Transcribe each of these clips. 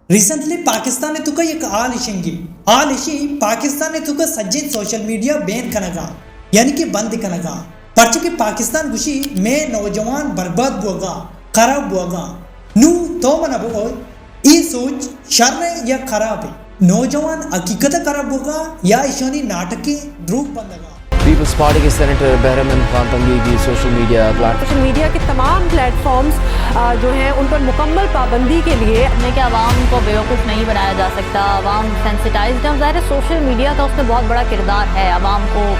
ریسنٹلی پاکستان ءِ توکا یک حال اشنگی، حال اشی پاکستان ءِ توکا سجیں سوشل میڈیا بین کنگا، یعنی کہ بند کنگا، پرچہ کہ پاکستان گوشی مئے نوجوان برباد بوگا، خراب بوگا۔ نو تو منا بگو، اے سوچ شر ءِ یا خراب ءِ؟ نوجوان حقیقت ءَ خراب بوگا یا ایشانی ناٹکیں دروگ بندگا؟ پیپلز پارٹی کے سینیٹر بہرمند خان تنگی کی social media plate social media کے تمام پلیٹ فارمز، آ، جو ہیں، ان پر مکمل پابندی کے لیے۔ میں کہ عوام کو بیوقوف نہیں بنایا جا سکتا، عوام سینسیٹائزڈ ہے۔ ظاہر ہے، سوشل میڈیا کا اس میں بہت بڑا کردار ہے عوام کو۔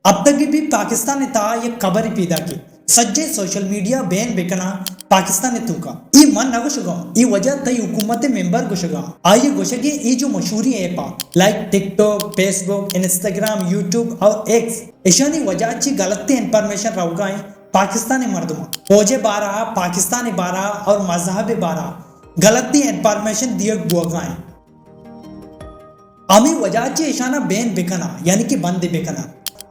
اب تک بھی پاکستان ءِ تہا یک خبرے پیداک ایں، سجیں سوشل میڈیا بین بکناں پاکستان ءِ توکا۔ اے من نہ گوشگاں، اے وجہ تئی حکومت ءِ ممبر گوشگا۔ آئی ءِ گوشگیں اے جو مشہوریں ایپاں، لائک ٹک ٹاک، فیس بک، انسٹاگرام، یوٹیوب اور ایکس، اشانی وجہ چی غلطیں انفارمیشن روگا ایں پاکستان ءِ مردماں۔ فوج ءِ بارہ، پاکستان ءِ بارہ اور مذہب ءِ بارہ غلطیں انفارمیشن دیگ بوگا ایں۔ ہمے وجہ چہ ایشاناں بین بکناں، یعنی کہ بند بکناں۔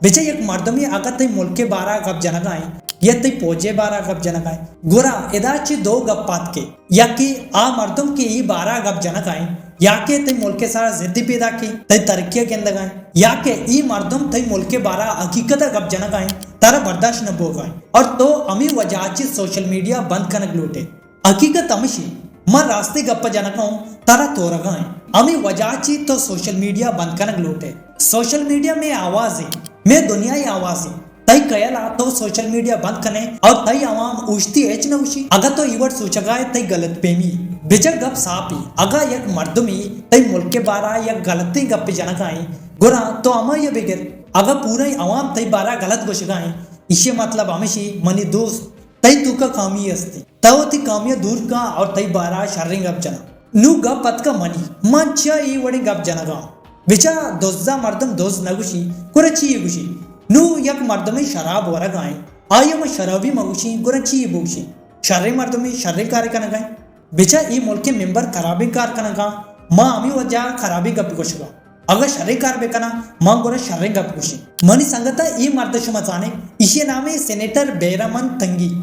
بچہ یک مردمے اگاں تئی ملک ءِ بارہ ءَ گپ جنگا ایں یا تئی فوج ءِ بارہ ءَ گپ جنگا ایں، گڑا ادا چہ دو گپ آتکے، یا کہ آ مردم کہ اے بارہ ءَ گپ جنگا ایں، یا کہ تئی ملک ءِ سرا ضدی پیداک ایں، تئی ترقی ءَ گندگا ایں، یا کہ اے مردم تئی ملک ءِ بارہ ءَ حقیقت ءَ گپ جنگا ایں، ترا برداشت نہ بوگا ایں، اور تو ہمے وجہ چہ سوشل میڈیا بند کنگ لوٹے۔ حقیقت ہمشی، من راستی گپ جنگا اوں، ترا تورگا ایں۔ ہمے وجہ چی تو سوشل میڈیا بند کنگ لوٹے۔ سوشل میڈیا مئے آواز ایں، مئے دنیا ءِ آواز ایں۔ تئی خیالا تو سوشل میڈیا بند کنے اور تئی عوام اوشتی ہچ نہ گوشی؟ اگاں تو اے وڑ سوچگا ئے، تئی غلط فہمی۔ بچہ گپ صاف ایں، اگاں یک مردمے تئی ملک ءِ بارہ ءَ یک غلطیں گپے جنگا ایں، گڑا تو ہمائی ءَ بگر۔ اگاں پورئیں عوام تئی بارہ ءَ غلط گوشگا ایں، ایشی ءِ مطلب ہمشی، منی دوست، تئی توکا خامی است ایں۔ تو وتی خامی ءَ دور کن اور تئی بارہ ءَ شریں گپ جناں۔ نوں گپ اتکا منی، من چیا اے وڑیں گپ جنگا آں؟ بچا دزا مردم دز نہ گوشی، گڑا چی یے گوشی؟ نوں یک مردمے شراب ورگا ایں، آئی ءَ ما شرابی مہ گوشیں، گڑا چی یے بگوشیں؟ شریں مردمے شریں کارے کنگا ایں۔ بچا اے ملک ءِ ممبر خرابیں کار کنگا، ما ہمے وجہ ءَ خرابیں گپ گوشگا۔ اگاں شریں کار بکناں، من گڑا شریں گپ گوشیں۔ منی سنگتاں، اے مرد ءَ شما زانے، ایشی ءِ نام ایں سینیٹر بہرامند تنگی۔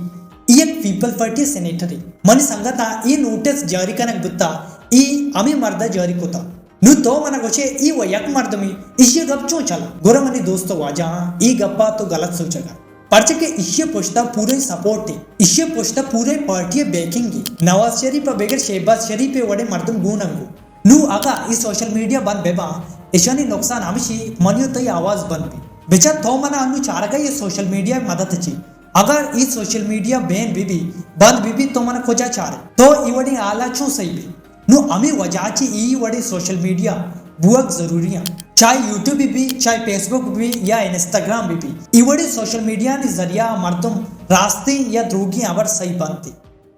اے یک پیپلز پارٹی ءِ سینیٹرے۔ منی سنگتاں، اے نوٹس جاری کنگ بوتا، اے ہمے مرد ءَ جاری کتا۔ نوں تو منا گوشے، اے و یک مردمے، ایشی ءِ گپ چون چلا؟ گڑا منی دوست و واجہاں، اے گپ ءَ تو غلط سوچگا۔ پرچہ کہ ایشی ءِ پشتا پوریں سپورٹ ایں، ایشی ءِ پشتا پوریں پارٹی ءِ بیکنگ ایں۔ نواز شریف ءَ بگر شہباز شریف ءِ وڑیں مردم گون انگو۔ نوں اگاں اے سوشل میڈیا بند بہ باں، ایشانی نقصان ہمشی، منی و تئی آواز بند بی۔ بچار تو منا انوں چارگا ئے اے سوشل میڈیا ءِ مدد ءَ چی۔ اگر اے سوشل میڈیا بین بہ بی، بند بہ بی، تو منا کجا چارے؟ تو اے وڑیں حالا چون سہی بی؟ نوں ہمے وجہ چی اے وڑیں سوشل میڈیا بوگ ضروری ایں۔ چاہے یوٹیوب بہ بی، چاہے فیس بک بہ بی یا انسٹاگرام بہ بی، اے وڑیں سوشل میڈیانی ذریعہ مردم راستیں یا دروگیں ہبر سہی بنت۔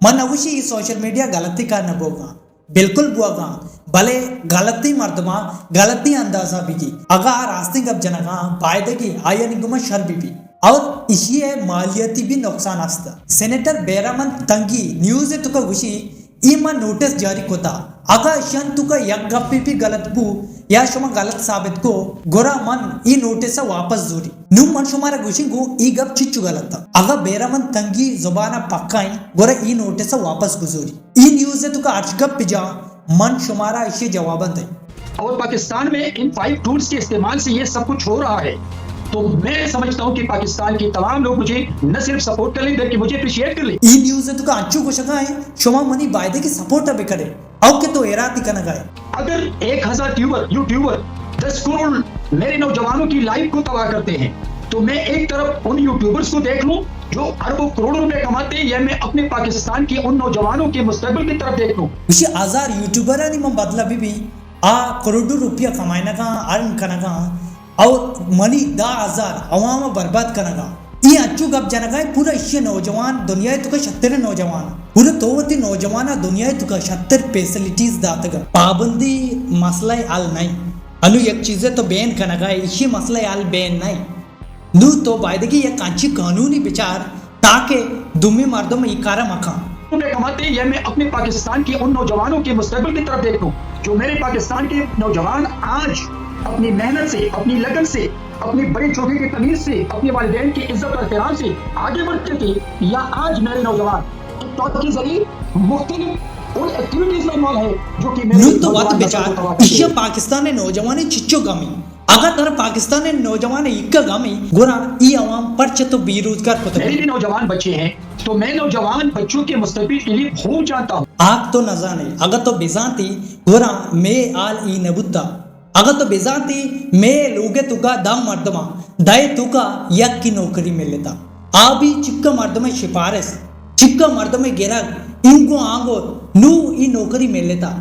من نہ گوشی اے سوشل میڈیا غلطیں کار نہ بوگا، بالکل بوگا، بلے غلطیں مردماں غلطیں اندازا بگی۔ اگاں آ راستیں گپ جنگا، بایدگی آیانی گوما شر بہ بی۔ اور ایشی ءِ مالیاتی بھی نقصان است۔ سینیٹر بہرامند تنگی نیوز ءِ توکا گوشی، اے من نوٹس جاری کتا۔ اگاں ایشان توکا یک گپے بھی غلط بو یا شما غلط ثابت کو، گڑا من اے نوٹس ءَ واپس زوری۔ نوں من شمارا گوشیں گوں اے گپ چچو غلط ءَ۔ اگاں بہرامند تنگی زبان ءَ پکا ایں، گڑا اے نوٹس ءَ واپس بزوری۔ اے نیوز ءِ توکا ہرچ گپ بجا، من شمارا ایشی جواباں دیں۔ اور پاکستان میں ان فائیو ٹولز کے استعمال سے یہ سب کچھ ہو رہا ہے، تو میں سمجھتا ہوں کہ پاکستان کے تمام لوگ مجھے نہ صرف سپورٹ کر لیں، بلکہ مجھے اپریشیٹ کر لیں۔ اے نیوز ءِ توکا انچو گوشگا ایں، شما منی بایدگی سپورٹ ءَ بکنے، او کہ تو ایراتی کنگا ئے۔ اگر ایک ہزار ٹیوبر، یوٹیوبر دس کروڑ میرے نوجوانوں کی لائف کو تباہ کرتے ہیں، تو میں ایک طرف ان یوٹیوبرز کو دیکھ لوں جو اربوں کروڑوں روپے کماتے ہیں، یا میں اپنے پاکستان کے ان نوجوانوں کے مستقبل کی طرف دیکھ لوں۔ گوشی ہزار یوٹیوبرانی من بدلا بہ بی، آ کروڑوں روپیہ کمائنگا، ارن کنگا، اور منی دہ ہزار عوام ءَ برباد کنگا۔ اے انچو گپ جنگا ایں، پورا ایشی نوجوان دنیا ءِ توکا شتریں نوجوان۔ پورا تو وتی نوجوان ءَ دنیا ءِ توکا شتر فیسلٹیز داتگا۔ پابندی مسئلہ حل نہ ایں۔ انوں یک چیزے تو بین کنگا ئے، ایشی مسئلہ حل بین نہ ایں۔ نوں تو بایدگی یک انچیں قانونے بچار تاکہ دومی مردم اے کارا مکن۔ روپے کماتے ہیں، یا میں اپنے پاکستان کے ان نوجوانوں کے مستقبل کی طرف دیکھ لوں، جو میرے پاکستان کے نوجوان آج اپنی محنت سے، اپنی لگن سے، اپنے بڑے چھوٹے کے تمیز سے، اپنے والدین کی عزت اور احترام سے آگے بڑھتے تھے، یا آج میرے نوجوان ٹاک کے ذریعے مختلف ان ایکٹیویٹیز میں انوالو ہے جو کہ میں نوں تو وت بچار، ایشی ءَ پاکستان ءِ نوجوانانی چچو گمی۔ اگاں ترا پاکستان ءِ نوجوان ءِ ایکا گمی، گڑا اے عوام پرچہ تو بے روزگار کتگ؟ میرے بھی نوجوان بچے ہیں، تو میں نوجوان بچوں کے مستقبل کے لیے بہت جانتا ہوں۔ آ تو نزانے، اگاں تو بزانتی، گڑا مئے حال اے نہ بوتا۔ اگاں تو بزانتی، مئے لوگ ءِ توکا دہ مردماں، دہ ءِ توکا یکے نوکری ملتا۔ آ بھی چکا مردم ءِ سفارش، چکا مردم ءِ گرگ، اینگو آنگو، نوں اے نوکری ملتا۔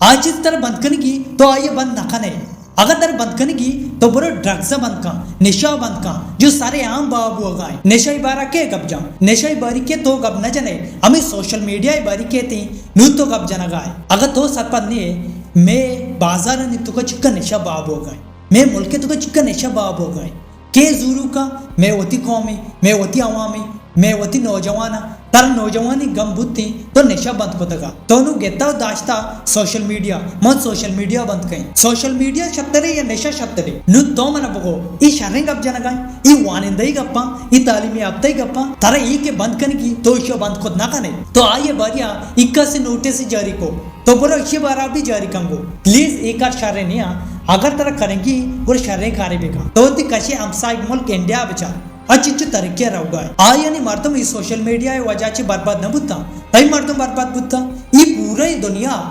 آ چیز ترا بند کنگی، تو آئی ءَ بند نہ کن ئے۔ اگاں ترا بند کنگی، تو برو ڈرگز ءَ بند کن، نشہ ءَ بند کن، جو سر عام بہا بوگا ایں۔ نشہ ءِ بارا کئے گپ جن؟ نشہ ءِ باری کہ تو گپ نہ جن ئے، ہمے سوشل میڈیا ءِ باری کہ تئی نوں تو گپ جنگا ئے۔ اگاں تو سرپد نہ ئے، مئے بازارانی توکا چکا نشہ بہا بوگا ایں، مئے ملک ءِ توکا چکا نشہ بہا بوگا ایں۔ کئے زوروکا؟ مئے وتی قومی، مئے وتی عوامی، مئے وتی نوجواناں۔ ترا نوجوانی گم بوتیں، تو نشہ بند کتگا۔ تو نوں گتا و داشتا سوشل میڈیا، من سوشل میڈیا بند کئیں۔ سوشل میڈیا شترے یا نشہ شترے؟ نوں تو منا بگو، اے شریں گپ جنگا ایں، اے وانندہی گپاں، اے تعلیم یافتہی گپاں۔ ترا اے کہ بند کنگی، تو ایشی ءَ بند کت نہ کن ئے۔ تو آئی ءِ باریا ایکا سے نوٹس جاری کو۔ تو برو ایشی بارا بھی جاری کن گو۔ پلیز، اے کار شریں نیا۔ اگر ترا کرنگی، گڑا شریں کارے بکن۔ تو وتی کشے ہمسائگ ملک انڈیا بچار۔ آ چنچو ترقی ءَ روگا ایں۔ آیانی مردم اے سوشل میڈیا ءِ وجہ چہ برباد نہ بوتاں۔ تئی مردم برباد بوتاں۔ اے پورے دنیا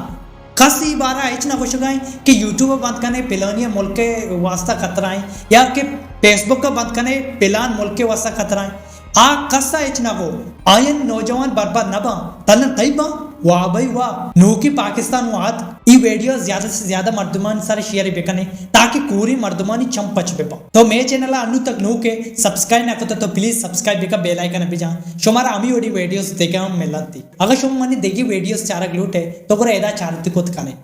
کس اے بارا ہچ نہ گوشگا ایں کہ یوٹیوب ءَ بند کن ئے، پلانی ءِ ملک ءِ واسطہ خطرہ ایں، یا کہ فیس بک ءَ بند کن ئے، پلان ملک ءِ واسطہ خطرہ ایں۔ آ کس ءَ ہچ نہ گو، آیانی نوجوان برباد نہ باں، تنن تئی باں۔ واہ بھائی واہ، نوکی پاکستان وہد اے ویڈیو زیادہ سے زیادہ مردمانی سر شیئر بکن ئے، تاکہ کوری مردمانی چم پچ بہ باں۔ تو مئے چینل ءَ انوں تک نوک ئے، سبسکرائب نہ کتہ تو پلیز سبسکرائب بکن، بیل آئیکن ءَ بجن، شمارا ہمے وڑی ویڈیوز دگہ ہم ملنتی۔ اگاں شما منی دگہ ویڈیوز چارگ لوٹ ئے تو گڑا ادا چارت کت کن ئے۔